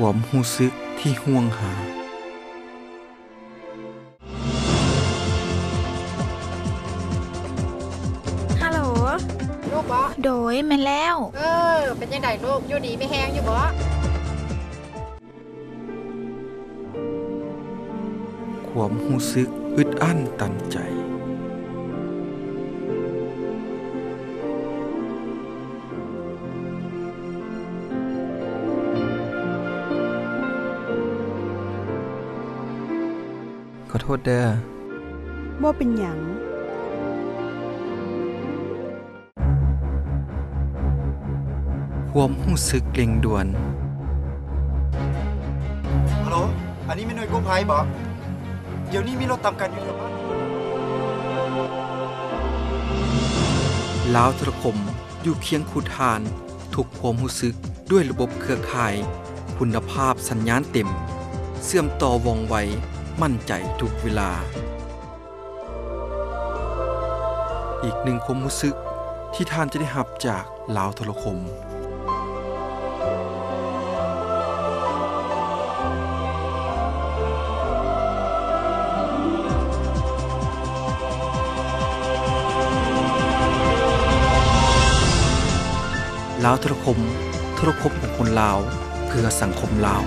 ຄວາມຮູ້ສຶກທີ່ຫວງຫາ. ຮາໂຫຼ ລູກບໍ? ໂດຍ ແມ່ນແລ້ວ. ເອີ ເປັນຈັ່ງໃດລູກ? ຢູ່ດີມີແຮງຢູ່ບໍ? ຄວາມຮູ້ສຶກອຶດອັ້ນຕັນໃຈ. ຂໍໂທດເດີ້. ບໍ່ເປັນຫຍັງ. ຄວາມຮູ້ສຶກເລັ່ງດ່ວນ. ຮາໂຫຼ ອັນນີ້ແມ່ນໜ່ວຍກູ້ໄພບໍ? ດຽວນີ້ມີລົດຕາມກັນຢູ່ແຖວບ້ານ. ລາວໂທລະຄົມ ຢູ່ຄຽງຄູ່ທ່ານທຸກຄວາມຮູ້ສຶກ ດ້ວຍລະບົບເຄືອຂ່າຍ ຄຸນນະພາບສັນຍານເຕັມ, ເຊື່ອມຕໍ່ວ່ອງໄວ, ໝັ້ນໃຈທຸກເວລາ. ອີກໜຶ່ງຄວາມຮູ້ສຶກທີ່ທ່ານຈະໄດ້ຮັບຈາກລາວໂທລະຄົມ. ລາວໂທລະຄົມ, ໂທລະຄົມຂອງຄົນລາວ ເພື່ອສັງຄົມລາວ.